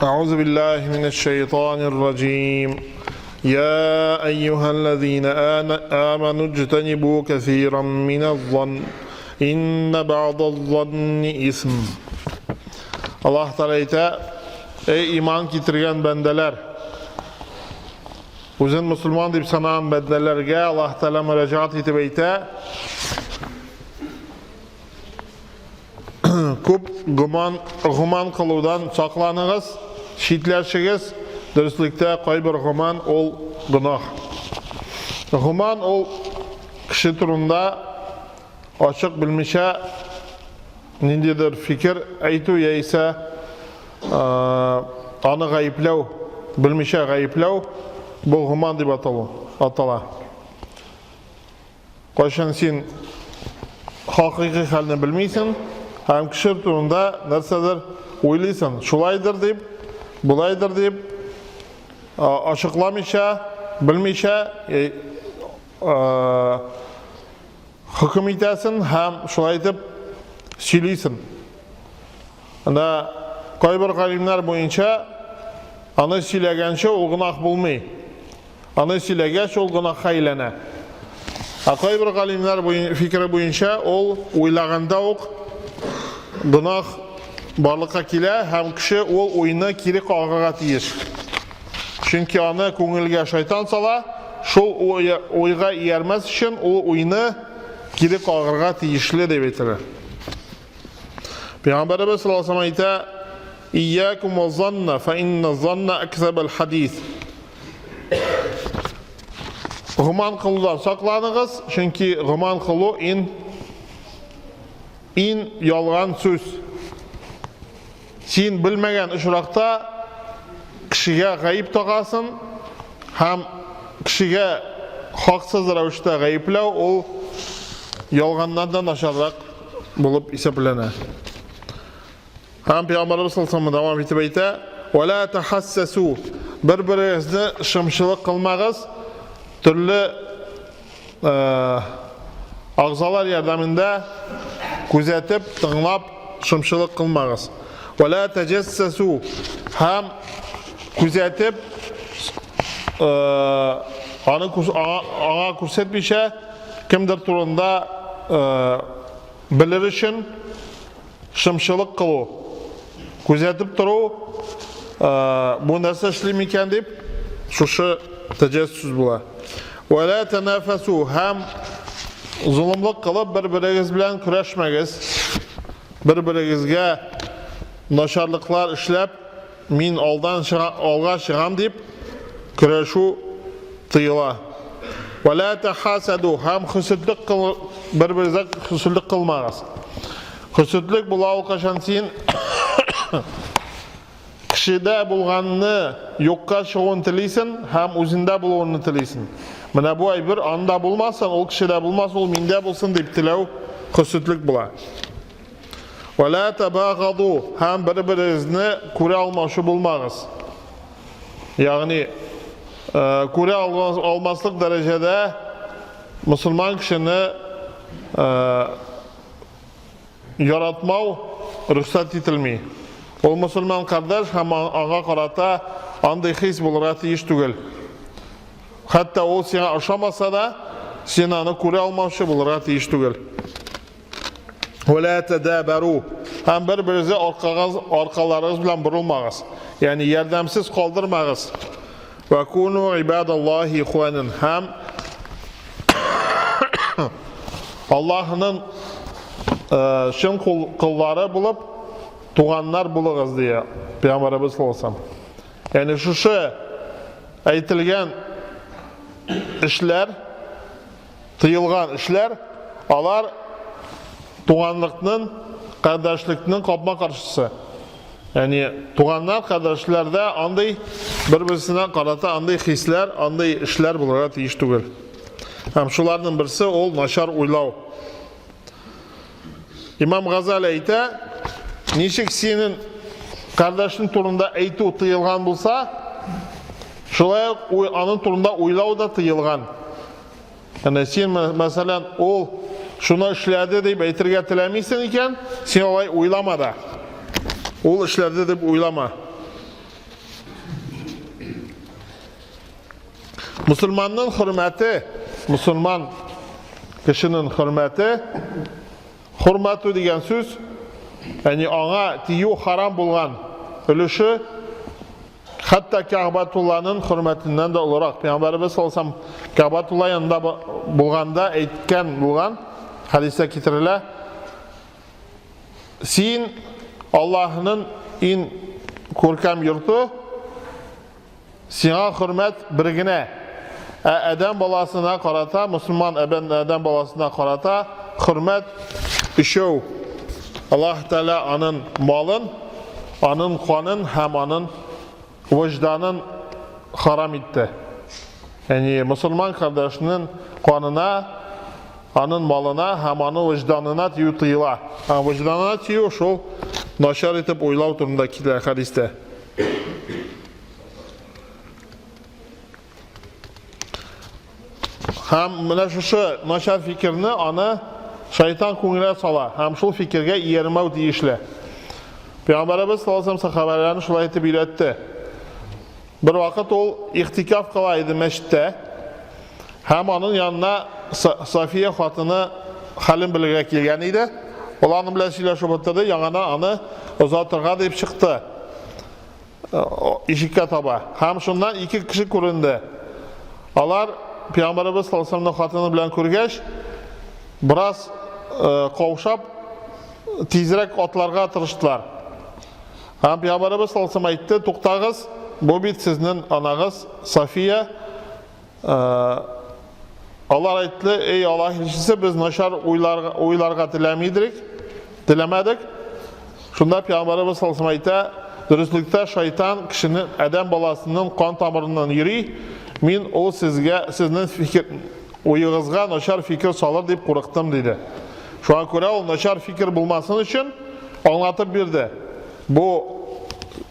أعوذ بالله من الشيطان الرجيم يا أيها الذين آمنوا اجتنبوا كثيرا من الظن إن بعض الظن إثم Аллаһ Тәгалә әйтә, Эй иман китергән бәндәләр, үзен мусульман дип санаган бәндәләргә Аллаһ Тәгалә мөрәҗәгать итеп әйтә, Күп гоман, гоман кылудан сакланыгыз, читләшегез, дөреслектә кайбер гоман ул гөнаһ. Гоман ул кеше турында ачык белмичә ниндидер фикер әйтү яисә аны гаепләү, белмичә гаепләү бу гоман дип аталу, атала. Кайчан син хакыйкый хәлне белмисең һәм кеше турында нәрсәдер уйлыйсың, шулайдыр дип, болайдыр дип, ачыкламыйча, белмичә хөкем итәсең һәм шулай итеп сөйлисең. Анда кайбер галимнәр буенча аны сөйләгәнче ул гөнаһ булмый. Аны сөйләгәч, ул гөнаһка әйләнә. Ә кайбер галимнәр фикере буенча, ул уйлаганда ук гөнаһ барлыкка килә һәм кеше ул уйны кире кагырга тиеш. Чөнки аны күңелгә шайтан сала, шул уйга иярмәс өчен ул уйны кире кагырга тиешле дип әйтелә. Пәйгамбәребез саллаллаһу алейһи ва әйтә: "Iyyakum ва занна, фа инна занна акзабал хадис." Гоман кылудан сакланыгыз, чөнки гоман кылу ин ин ялган сүз. Син белмәгән очракта кешегә гаеп тагасың һәм кешегә хаксыз рәвештә гаепләү ул ялганнан да начаррак булып исәпләнә. Һәм Пәйгамбәребез саллаллаһу дәвам итеп әйтә: "Ва ла тахассасу" Бер-берегезне шымчылык кылмагыз, төрле агзалар ярдәмендә күзәтеп, тыңлап шымчылык кылмагыз. Ва ла таҗассасу һәм күзәтеп аны аңа күрсәтмичә кемдер турында белер өчен шымчылык кылу, күзәтеп тору, бу нәрсә эшли микән дип, шушы тәҗәссүс була. Вә лә тәнәфәсү һәм золымлык кылып бер-берегез белән көрәшмәгез. Бер-берегезгә начарлыклар эшләп, Мин алдан чыга, алга чыгам дип көрәшү тыела. Ва ла тахасаду һәм хөсетлек кыл, бер-берегезгә хөсетлек кылмагыз. Хөсетлек була ул кайчан син кешедә булганны юкка чыгуын телисең һәм үзендә булуын телисең. Менә бу әйбер анда булмасын, ул кешедә булмасын, ул миндә булсын дип теләү хөсетлек була. Вә лә тәбәгаду һәм бер-берегезне күрә алмаучы булмагыз. Ягъни э, күрә алмаслык дәрәҗәдә мусульман кешене э, яратмау рөхсәт ителми. Ул мусульман кардәш һәм аңа карата андый хис булырга тиеш түгел. Хәтта ул сиңа ошамаса да, син аны күрә алмаучы булырга тиеш түгел. Вәлә тәдәбәру. Һәм бер-берегезгә аркагыз, аркаларыгыз белән борылмагыз. Ягъни ярдәмсез калдырмагыз. Вә куну ибадаллаһи ихванан. Һәм Аллаһның э, чын куллары булып, туганнар булыгыз дия Пәйгамбәребез саллаллаһу алейһи Ягъни шушы әйтелгән эшләр Тыелган эшләр, алар туганлыкның, кардәшлекнең капма-каршысы. Ягъни туганнар, кардәшләрдә андый бер-берсенә карата андый хисләр, андый эшләр булырга тиеш түгел. Һәм шуларның берсе ул начар уйлау. Имам Газали әйтә, ничек синең кардәшең турында әйтү тыелган булса, шулай ук аның турында уйлау да тыелган. Әнә син, мәсәлән, ул шуны эшләде дип әйтергә теләмисең икән, син алай уйлама да. Ул эшләде дип уйлама. Мусульманның хөрмәте, мусульман кешенең хөрмәте, хөрмәтү дигән сүз, ягъни аңа тию харам булган өлеше хәтта Кәгъбәтулланың хөрмәтеннән дә олырак. Пәйгамбәребез саллаллаһу алейһи вәсәлләм Кәгъбәтулла янында булганда әйткән булган, хәдистә китерелә, Син Аллаһның иң күркәм йорты, Сиңа хөрмәт бер генә. Ә адәм баласына карата, мусульман адәм баласына карата хөрмәт өчәү. Аллаһ Тәгалә анын малын, анын канын һәм анын вөҗданын харам итте. Ягъни мусульман кардәшенең канына, анын малына һәм аның вөҗданына тию тыела. Ә вөҗданына тию шул начар итеп уйлау турында килә хәдистә. Һәм менә шушы начар фикерне аны шайтан күңеленә сала һәм шул фикергә иярмәү тиешле. Пәйгамбәребез саллаллаһу алейһи вәсәлләм сахабәләрен шулай итеп өйрәтте. Бер вакыт ул ихтикаф кыла иде мәчеттә һәм аның янына София хатыны хәлен белергә килгән иде. Ул аның белән сөйләшеп утырды, яңадан аны озатырга дип чыкты. Ишеккә таба. Һәм шуннан ике кеше күренде. Алар Пәйгамбәребез саллаллаһу алейһи хатыны белән күргәч, бераз каушап, тизрәк атларга тырыштылар. Һәм Пәйгамбәребез саллаллаһу алейһи әйтте, туктагыз, бу бит сезнең анагыз София. Алар әйтте, эй Аллаһ илчесе, без начар уйларга, уйларга теләмидек, теләмәдек. Шунда Пәйгамбәребез саллаллаһу алейһи әйтә, дөреслектә шайтан кешенең адәм баласының кан тамырыннан йөри. Мин ул сезгә сезнең фикер уегызга начар фикер салыр дип курыктым, диде. Шуңа күрә ул начар фикер булмасын өчен аңлатып бирде. Бу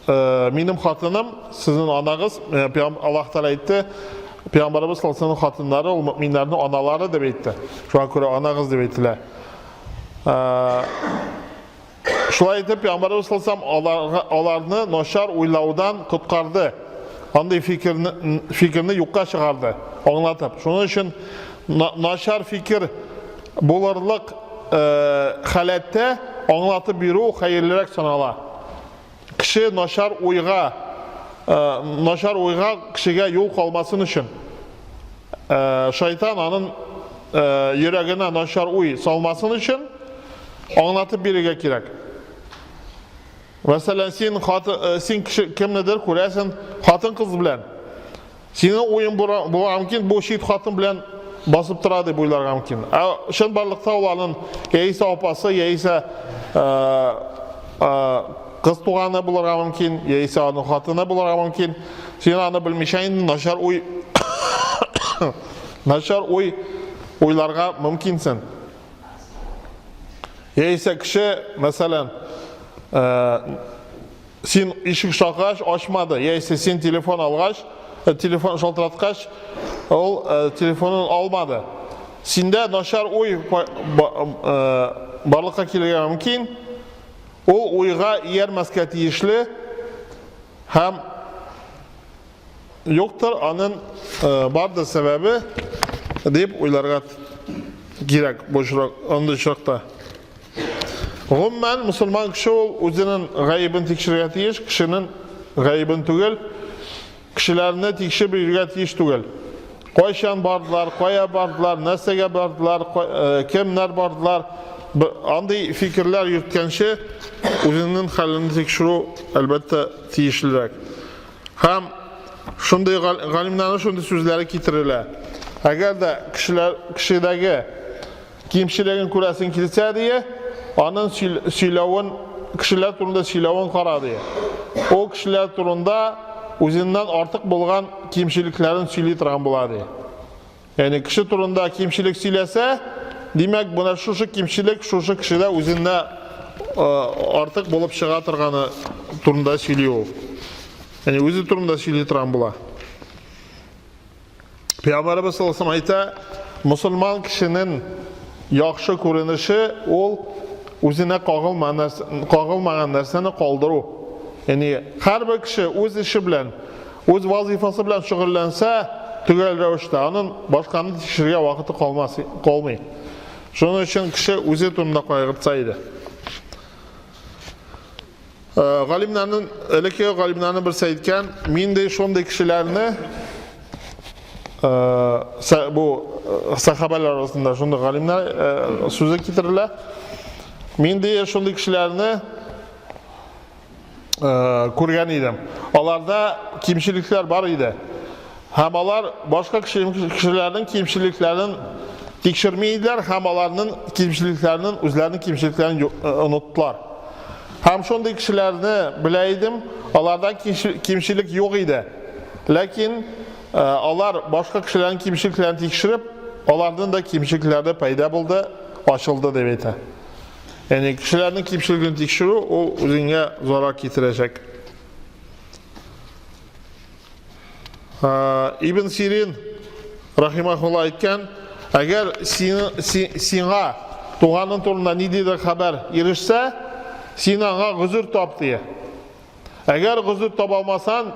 э, минем хатыным, сезнең анагыз, э, Аллаһ Тәгалә әйтте, Пәйгамбәребез саллаллаһу алейһи хатыннары ул мөминнәрнең аналары дип әйтте. Шуңа күрә анагыз дип әйтелә. Э, шулай итеп Пәйгамбәребез саллаллаһу аларны начар уйлаудан коткарды. Андый фикерне фикерне юкка чыгарды, аңлатып. Шуның өчен начар фикер булырлык халәттә аңлатып бирү хәерлерәк санала. Кеше начар уйга, начар уйга кешегә юл калмасын өчен. Шайтан аның йөрәгенә начар уй салмасын өчен аңлатып бирергә кирәк. Мәсәлән, син хатын, син кеше кемнедер күрәсең хатын-кыз белән. Синең уең була мөмкин, бу чит хатын белән басып тора дип уйларга мөмкин. Ә чынбарлыкта ул аның яисә апасы, яисә кыз туганы булырга мөмкин, яисә аның хатыны булырга мөмкин. Син аны белмичә инде начар уй начар уй уйларга мөмкинсең. Яисә кеше, мәсәлән, Син ишек шакыгач, ачмады, яисә син телефон алгач, э, телефон шалтыраткач, ул э, телефонын алмады. Синдә начар уй э, барлыкка килергә мөмкин. Ул уйга иярмәскә тиешле һәм юктыр, аның бардыр сәбәбе дип уйларга кирәк бу очрак, андый очракта. Гомумән, мусульман кеше ул үзенең гаебен тикшерергә тиеш, кешенең гаебен түгел, кешеләрне тикшереп йөрергә тиеш түгел. Кайчан бардылар, кая бардылар, нәрсәгә бардылар, э, кемнәр бардылар, андый фикерләр йөрткәнче, үзеңнең хәлеңне тикшерү, әлбәттә, тиешлерәк. Һәм шундый галимнәрнең шундый сүзләре китерелә. Әгәр дә кешеләр кешедәге Кимчелеген күрәсең килсә, дие, аның сөйләвен, кешеләр турында сөйләвен кара, дие. Ул кешеләр турында үзеннән артык булган кимчелекләрен сөйли торган була, ди. Ягъни кеше турында кимчелек сөйләсә, димәк, менә шушы кимчелек шушы кешедә үзендә артык булып чыга торганы турында сөйли ул. Ягъни үзе турында сөйли торган була. Пәйгамбәребез саллаллаху алейһи әйтә, мусульман кешенең яхшы күренеше ул үзенә кагылмаган нәрсәне калдыру. Ягъни һәрбер кеше үз эше белән, үз вазифасы белән шөгыльләнсә, төгәл рәвештә, аның башканы тикшерергә вакыты калмас, калмый. Шуның өчен кеше үзе турында кайгыртса иде. Э, галимнәрнең, элеккеге галимнәрнең берсе әйткән, мин ди шундый кешеләрне э, бу э, сахабәләр арасында шундый галимнәр сүзе китерелә. Мин ди шундый кешеләрне күргән идем. Аларда кимчелекләр бар иде. Һәм алар башка кешеләрнең кимчелекләрен тикшерми иделәр һәм аларның кимчелекләрен, үзләренең кимчелекләрен оныттылар. Һәм шундый кешеләрне белә идем, аларда кимчелек юк иде. Ләкин алар башка кешеләрнең кимчелекләрен тикшереп, аларның да кимчелекләре пәйда булды, ачылды дип әйтә. Ягъни кешеләрнең кимчелеген тикшерү ул үзеңә зарар китерәчәк. Ибн Сирин рахимахулла әйткән, әгәр сиңа туганың турында ниндидер хәбәр ирешсә, син аңа гозер тап дия. Әгәр гозер таба алмасаң,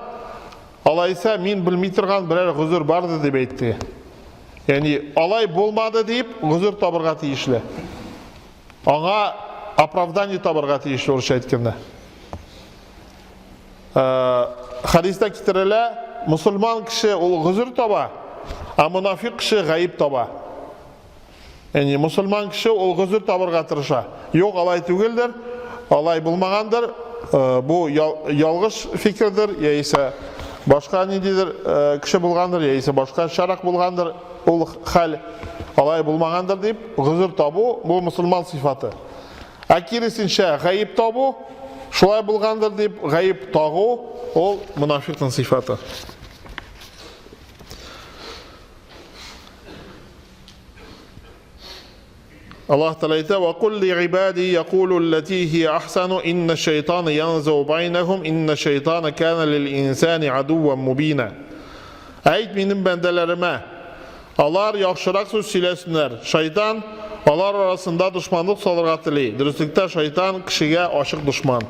алайса мин белми торган берәр гозер бардыр дип әйтте. Ягъни алай булмады дип гозер табырга тиешле. Аңа оправдание табырга тиешле урысча әйткәндә. Э, хәдистә китерелә, мусульман кеше ул гозер таба, ә монафик кеше гаеп таба. Ягъни мусульман кеше ул гозер табырга тырыша. Юк, алай түгелдер, алай булмагандыр, э, бу ялгыш фикердер, яисә башка ниндидер э, кеше булгандыр, яисә башка чарак булгандыр, ул хәл алай булмагандыр дип гозер табу бу мусульман сыйфаты. Ә киресенчә гаеп табу, шулай булгандыр дип гаеп тагу ул монафикның сыйфаты. Аллаһ Тәгалә әйтә: "Ва кул ли ибади якулу аллати хия ахсану инна шайтана янзу байнахум инна шайтана кана лил инсани адувван мубина." Әйт минем бәндәләремә, алар яхшырак сүз сөйләсеннәр. Шайтан алар арасында дошманлык салырга тели. Дөреслектә шайтан кешегә ачык дошман.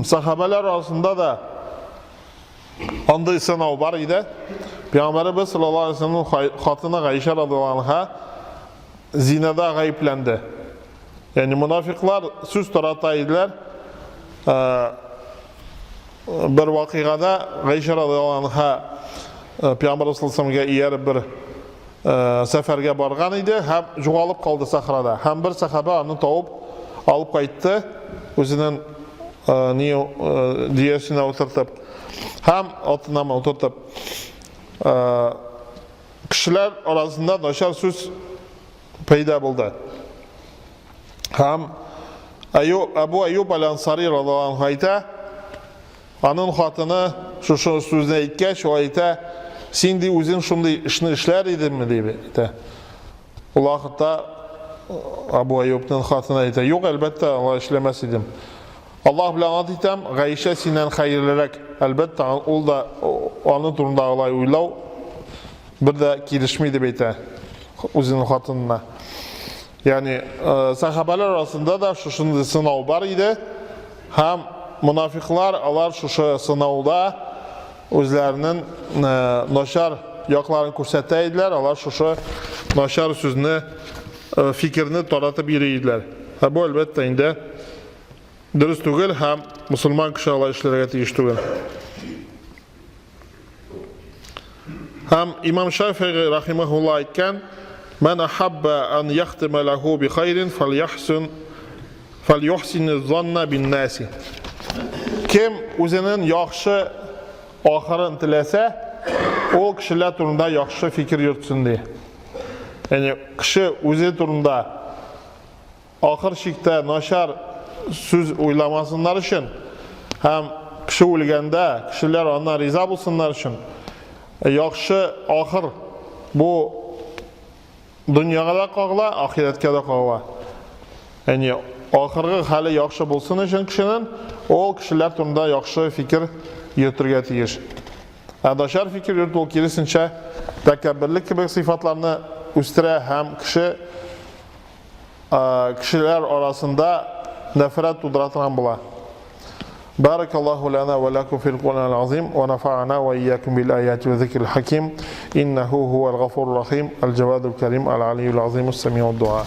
Сахабәләр арасында да андый сынау бар иде. Пәйгамбәребез саллаллаһу алейһи вәсәлләмнең хатыны Гайшә радиаллаһу анха зинада гаепләнде. Ягъни мунафиклар сүз тарата иделәр. Э, бер вакыйгада Гайшә радиаллаһу анха э, Пәйгамбәр саллаллаһу алейһи вәсәлләмгә ияреп бер Э, сәфәргә барган иде һәм югалып калды сахрада. Һәм бер сахаба аны тауып алып кайтты, үзенең э, ни э, дөясенә утыртып һәм атына утыртып. Кешеләр арасында начар сүз пәйда булды. Һәм Әбу Аюб әл-Ансари радиаллаһу анһу әйтә, Аның хатыны шушы сүзне әйткәч, ул әйтә, син ди үзең шундый эшне эшләр идеңме дип әйтә. Ул вакытта Абу Аюбның хатыны әйтә, юк, әлбәттә, алай эшләмәс идем. Аллаһ белән ант итәм, Гаишә синнән хәерлерәк. Әлбәттә, ул да аның турында алай уйлау бер дә килешми дип әйтә үзенең хатынына. Ягъни сахабалар арасында да шушындый сынау бар иде. Һәм монафиклар алар шушы сынауда үзләренең начар якларын күрсәтә иделәр, алар шушы начар сүзне, фикерне таратып йөри иделәр. Ә бу әлбәттә инде дөрес түгел һәм мусульман кеше алай эшләргә тиеш түгел. Һәм имам Шафигый рахимахулла әйткән, Мән ахабба ан яхтима лаху би хайрин фальяхсин фальюхсин занна бин наси. Кем үзенең яхшы ахырын теләсә, ул кешеләр турында яхшы фикер йөртсен ди. Ягъни кеше үзе турында Ахыр чиктә начар сүз уйламасыннар өчен һәм кеше үлгәндә кешеләр аннан риза булсыннар өчен яхшы ахыр бу дөньяга да кагыла, ахирәткә дә кагыла. Ягъни ахыргы хәле яхшы булсын өчен кешенең ул кешеләр турында яхшы фикер йөртергә тиеш. Ә начар фикер йөртү ул киресенчә тәкәбберлек кебек сыйфатларны үстерә һәм кеше кешеләр арасында нәфрәт тудыра торган була. بارك الله لنا ولكم في القرآن العظيم ونفعنا وإياكم بالآيات والذكر الحكيم إنه هو الغفور الرحيم الجواد الكريم العلي العظيم السميع الدعاء.